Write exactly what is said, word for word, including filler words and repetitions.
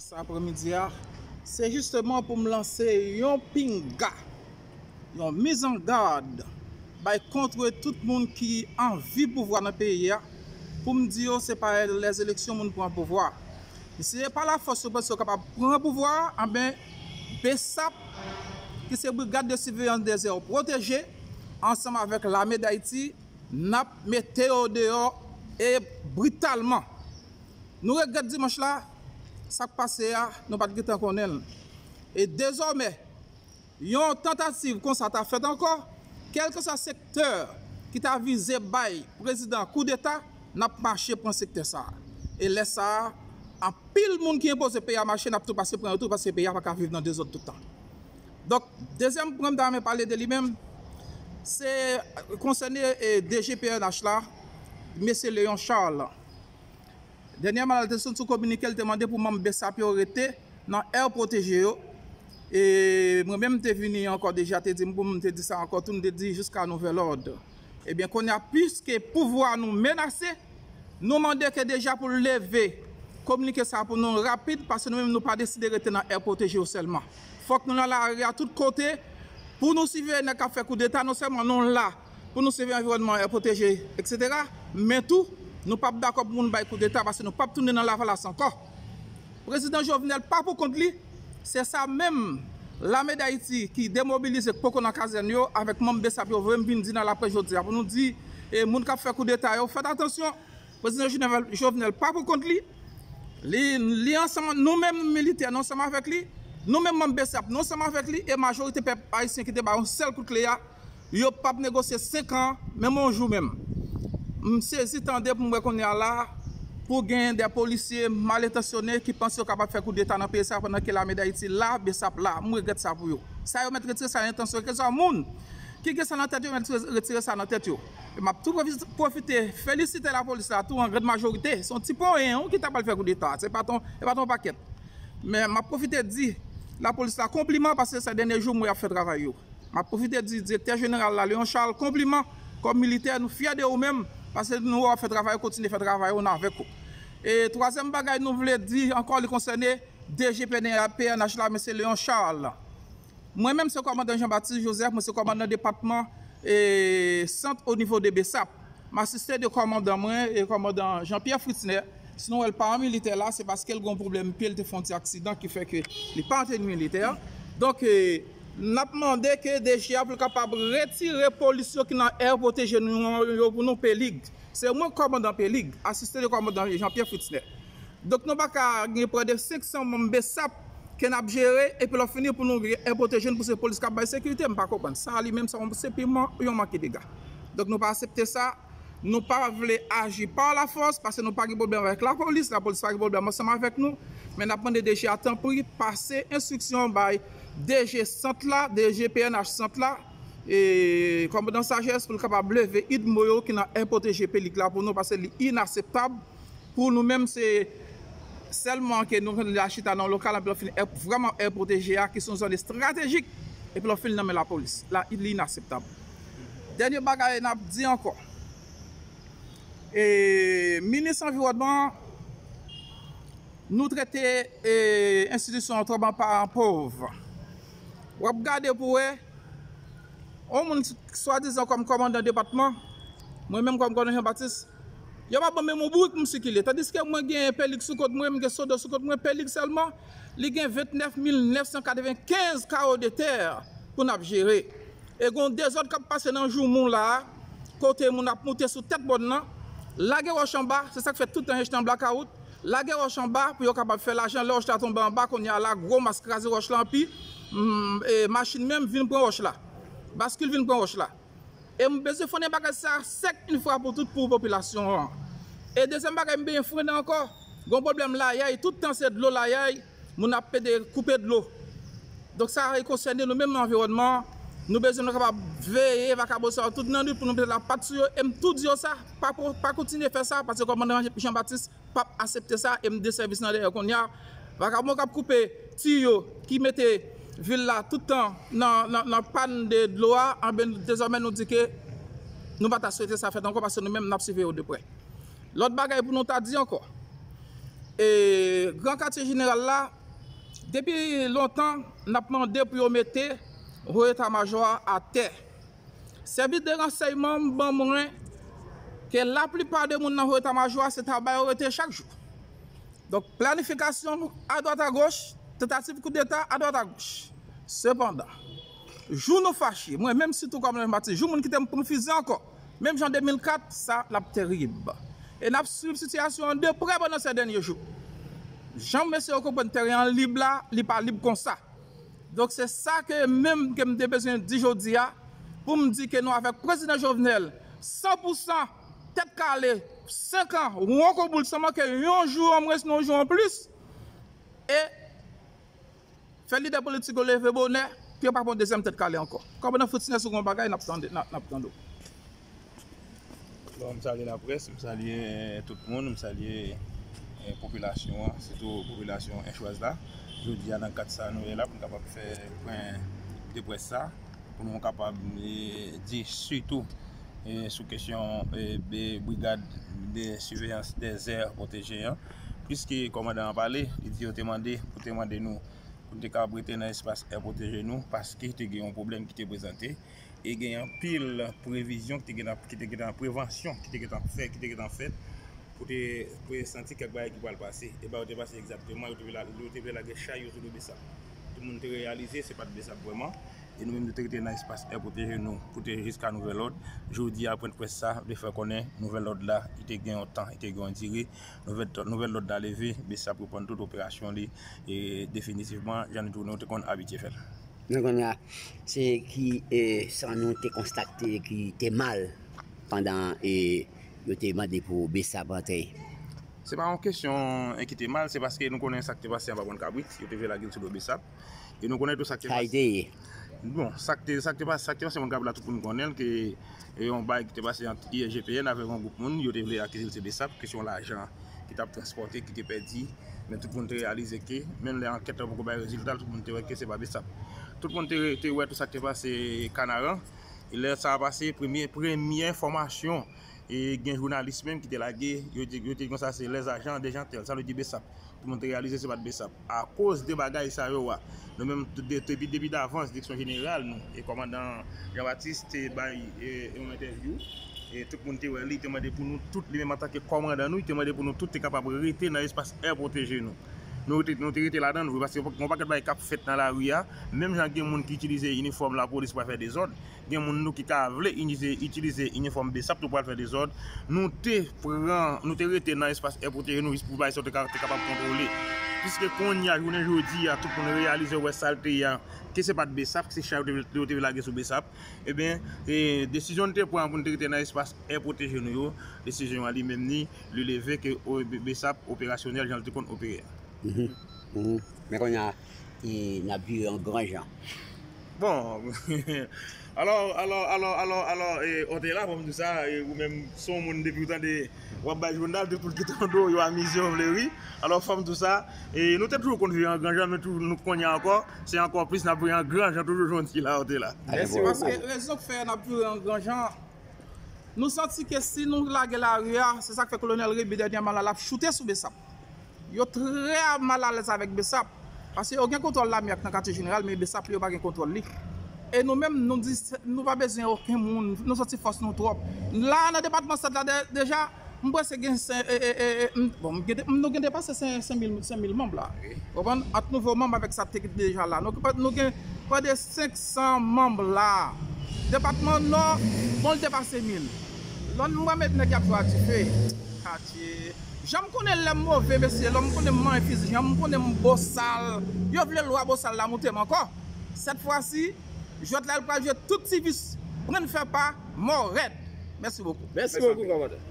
Sa aprèmidi a, se jisteman pou m lanse yon pinga, yon mizangad bay kont tout moun ki anvi pouvwa nan peyi a, pou m di yo se pa lèzeleksyon moun pran pouvwa. Si se pa lafòs yo panse yo kapab pran pouvwa a, anben, BSAP, ki se Brigad de Siveyans dèzè pwoteje, ansanm avèk Lame Dayiti, n ap mete yo deyò e britalman. Nou regrèt dimanch la, sa k pase a, nou pa t gentan konnen l. E dezòmè, yon tantativ konsa ta fèt ankò, kèlkeswa sektè ki ta vize bay prezidan koudeta, n ap mache pran sektè sa a. E lè sa a, anpil moun ki enpoze peyi a mache, n ap tou pase pran yo tou, paske peyi a pa ka viv nan dezòd tout tan. Donk, dezyèm pwen m ta renmen pale de li menm, se konsène, e, D G P N H la, mesye Léon Charles. Dènyèman, l te sot sou kominike, l te mande pou manm BSAP yo rete nan air protégé yo. E mwen menm, m te vini ankò deja, te di m pou m te di sa ankò, tou m te di jiska nouvèl òd. Ebyen, kounye a, piske pouvwa nou menase, nou mande ke deja pou l leve kominike sa pou nou rapid, paske nou menm, nou pa deside rete nan air protégé yo sèlman. Fòk nou nan lari a tout kote pou nou siveye nèg k ap fè koudeta, non sèlman nou la, pou nou siveye anviwònman, air protégé, etsetera. Men tou, nou p ap dakò pou moun bay koudeta, paske nou p ap tounen nan Lavalas ankò. Prezidan Jovenel pa pou kont li, se sa menm Lame Dayiti ki demobilize, k poko nan kazèn yo, avèk manm BSAP yo voye m vin di nan laprès jodi a, pou nou di, e, moun k ap fè koudeta yo, fèt atansyon, prezidan Jovenel, Jovenel pa pou kont li, li, li ansanm, nou menm militè, nou ansanm avèk li, nou menm manm BSAP, nou ansanm avèk li, e majorite pèp ayisyen ki te ba yon sèl kout kle a, yo p ap negosye senk an, menm yon jou menm. M sezi tande pou m wè kounye a la, pou gen de polisye malentansyone ki panse yo kapab fè koudeta nan peyi sa, pandan ke Lame Dayiti la, BSAP la. M regrèt sa pou yo. Sa yo mèt retire sa nan entansyon yo, kèlkeswa moun ki gen sa nan tèt yo, mèt retire sa nan tèt yo. E m ap tou pwofi-, pwofite felisite lapolis la tou, an grann majorite. Se yon ti ponyen, wi, ki ta pral fè koudeta. Se pa t yon, se pa t yon pakèt. Men m ap pwofite di lapolis la konpliman, paske se dènye jou m wè y ap fè travay yo. M ap pwofite di direktè jeneral la, Léon Charles, konpliman. Kòm militè, nou fyè de ou menm, paske nou wè w ap fè travay ou, kontinye fè travay ou, n avèk ou. E twazyèm bagay nou vle di ankò, li konsène D G P N H la, mesye Léon Charles. Mwen menm, se kòmandan Jean Baptiste Joseph, mwen se kòmandan depatman, e, sant o nivo de BSAP. M asiste de kòmandan mwen, e kòmandan Jean-Pierre Fritzner. Si nou wè l pa an militè la, se paske l gen yon pwoblèm pye, l te fè yon ti aksidan ki fè ke li pa an teni militè. Donk, e, n ap mande ke D G a pou l kapab retire polis yo ki nan air protégé nou yo pou nou, Pelig. Se mwen kòmandan Pelig, asiste de kòmandan Jean-Pierre Fritzner. Donk, nou pa ka gen prè de senk san manm BSAP ke n ap jere, epi lè w fini pou nou gen air protégé n pou se polis k ap bay sekirite, m pa konprann. Sa li menm, sa se piman yon manke dega. Donk, nou pa aksepte sa. Nou pa vle aji pa lafòs, paske nou pa gen pwoblèm avèk lapolis, lapolis pa gen pwoblèm ansanm avèk nou. Men n ap mande D G a, tanpri, pase enstriksyon bay D G sant la, D G P N H sant la, e, kòmandan Sajès, pou l kapab leve idmo yo ki nan air protégé Pelig la pou nou, paske li inakseptab. Pou nou menm, se sèlman ke nou la chita nan yon lokal, epi lè w fin air, vrèman air protégé a, ki se yon zòn estratejik, epi lè w fin nan men lapolis. La, li inakseptab. Dènye bagay n ap di ankò. E, minis anviwònman, nou trete, e, enstitisyon an twòp an paran pòv. W ap gade pou wè, yon moun swadizan kòm kòmandan depatman, mwen menm kòm kòmandan Jean Baptiste, yo pa ban m menm yon bourik pou m sikile. Tandiske mwen gen Pelig sou kont mwen, m gen Sodo sou kont mwen, Pelig sèlman, li gen vennèf mil nèf san katrevenkenz kawo de tè pou n ap jere. E gen yon dezòd k ap pase nan Joumou la a, kote moun ap moute sou tèt mòn nan, lage wòch anba, se sa k fè tout tan H nan blakawout, lage wòch anba pou yo kapab fè lajan. Lè wòch la tonbe anba, kounye a la, gwo mas kraze wòch la anpi, mm, e machin menm vin pran wòch la. Baskil vin pran wòch la. E m bezwen frennen bagay sa sèk yon fwa pou tout pou popilasyon an. E dezyèm bagay, m bezwen frennen ankò, gon pwoblèm layay, tout tan se dlo layay, moun ap pede koupe dlo. Donk sa e konsène nou menm nan anviwònman an. Nou bezwen nou kapab veye vakabon sa yo tout nan nwit pou nou mete lapat sou yo. E m tou di yo sa, pa, pa kontinye fè sa, paske kòmandan Jean Baptiste p ap aksepte sa, e m de sèvis nan dèyè kounye a. Vakabon k ap koupe tiyo, ki mete vil la tout tan nan, nan, nan pàn de dlo a, anben, dezòmè nou di ke nou pa ta swete sa fèt ankò, paske nou menm n ap siveye yo de prè. Lòt bagay pou nou ta di ankò, E, Gran Katye Jeneral la, depi lontan, n ap mande pou yo mete Wo Eta Majò a atè. Sèvis de ransèyman m ban mwen ke laplipa de moun nan Wo Eta Majò a, se taba yo rete chak jou. Donk, planifikasyon adwat agoch, tantativ koudeta adwat agoch. Sepandan, jou nou fache, mwen menm sitou kòm Jean Baptiste, jou moun kite m pran fizi ankò, menm jan de mil kat, sa l ap terib. E n ap swiv sitiyasyon an de prè pandan sè dènye jou. Jan mesye yo konprann teren an lib la, li pa lib konsa. Donk, se sa ke menm ke m te bezwen di jodi a, pou m di ke nou avèk Prezidan Jovenel, san pou san, tèt kale, senk an, won kon boul, san manke yon jou an mwens, yon jou an plis, e fè lidè politik yo leve bonè, pou yo pa pran dezyèm tèt kale ankò. Kòmandan Fritz Nèso, gon bagay, n ap tande, n ap, n ap tande w. Bon, m salye laprès, m salye, eh, tout moun, m salye, eh, popilasyon an, sitou popilasyon enchwaz la. Jodi a, nan kad sa nou ye la, pou n kapab fè pwen de près sa, pou nou kapab, eh, di sitou, eh, sou kesyon, eh, be-, brigad de siveyans dèzè pwoteje an. Pliske kòmandan an pale, li di yo te mande, pou te mande nou, pou n te kapab rete nan espas è pwoteje nou, paske te gen yon pwoblèm ki te prezante, e gen anpil previzyon ki te gentan, ki te gentan, prevansyon ki te gentan fè, ki te gentan fèt, pou te, pou te santi kèk bagay ki pral pase. E ba yo te pase egzakteman, yo te vle la-, yo te vle lage chay yo sou do Besap. Tout moun te reyalize, se pa t Besap vrèman. E nou menm, nou te rete nan espas è pwoteje nou, pou te jiska nouvèl òd. Jodi a, pwennprès sa, vle fè konnen, nouvèl òd la, li te gen yon tan, li te gen yon dire. Nouvèl, nouvèl òd la leve, Besap reprann tout operasyon li, e definitivman, jan nou te, nou te konn abitye fè l. Men kounye a, se ki, e, sa nou te konstate ki te mal pandan, e, yo te mande pou Besap antre? Se pa yon kesyon, e, ki te mal, se paske nou konnen sa k te pase an pa pran kabrit, yo te vle lage l sou do Besap. E nou konnen tou sa k te pase. Sa l te ye? Bon, sa k te, sa k te pase, sa k te pase, moun k ap la, tout moun konnen l, ke, e, yon bagay ki te pase ant I S G P N avèk yon gwoup moun, yo te vle akize l se Besap, kesyon lajan ki t ap transpòte, ki te pèdi, men tout moun te reyalize ke, menm lè ankèt la poko bay rezilta, tout moun te wè ke se pa Besap. Tout moun te, te wè tout sa k te pase Kanaran, e lè sa a pase, premye, premye enfòmasyon, e gen jounalis menm ki te lage, yo di, yo te di konsa, se les agents de Jeantel, sa vle di Besap. Tout moun te reyalize se pa t Besap. Akoz de bagay sa yo a, nou menm, de, depi, depi davans, direksyon jeneral nou, e kòmandan Jean Baptiste te bay, e, yon entèvyou, e tout moun te wè li, te mande pou nou tout, li menm antanke kòmandan nou, li te mande pou nou tout te kapab rete nan espas è pwoteje nou. Nou te, nou te rete ladan l vre, paske yon pakèt bagay k ap fèt nan lari a, menm jan gen moun ki itilize inifòm lapolis pou al fè dezòd, gen moun nou ki ka vle itilize, itilize inifòm Besap tou pral fè dezòd. Nou te pran, nou te rete nan espas è pwoteje nou jis pou bagay sa yo te ka, te kapab kontwole. Piske kounye a, jounen jodi a, tout moun reyalize wè sa l te ye a, ke se pa t Besap, ke se chay yo te, yo te vle lage sou Besap. Ebyen, e, desizyon n te pran pou n te rete nan espas è pwoteje nou yo, desizyon an li menm ni, li leve ke, o, Be-, Besap operasyonèl jan l te konn opere a. Mhm. Mhm. Men kounye a, e, n ap vire an gran jan. Bon, alò, alò, alò, alò, alò, e, Otela, fò m di w sa, e, ou menm, se yon moun depi w tande, w ap bay jounal, tout moun ki tande w, yo amize yo vle ri. Alò, fò m di w sa, e, nou te toujou konn vire an gran jan, men toujou, nou kounye a ankò, se ankò plis n ap vire an gran jan toujou jodi la, Otela. Mèsi, paske rezon k fè n ap vire an gran jan, nou santi ke si nou lage lari a, se sa k fè Kolonèl Réby dènyèman la, l ap choute sou Besap. Yo trè malalèz avèk Besap, paske yo gen kontwòl lame ak nan katye jeneral, men Besap li, yo pa gen kontwòl li. E nou menm, nou di, se, nou pa bezwen okenn moun, nou santi fòs nou twòp. La, nan depatman Sid la, de-, deja, m panse gen sen-, e, e, e, e, m, bon, m gen de-, nou gen depase sen-, senk mil, senk mil manm la. Wi. Konprann? Ant nouvo manm avèk sa te deja la. Nou, nou gen prè de senk san manm la. Depatman Nò, bon, l depase mil. Lòn m wè met nèg y ap jwe a dife. Katye. Jan m konnen lè m move, mesye, lè m konnen m manyen fizi, jan m konnen m bosal. Yo vle lwa bosal la moute m ankò. Sèt fwa si, jwèt la, l pral jwe tout ti vis. Pran fè pa, mò rèd. Mèsi bokou. Mèsi bokou, kòmandan.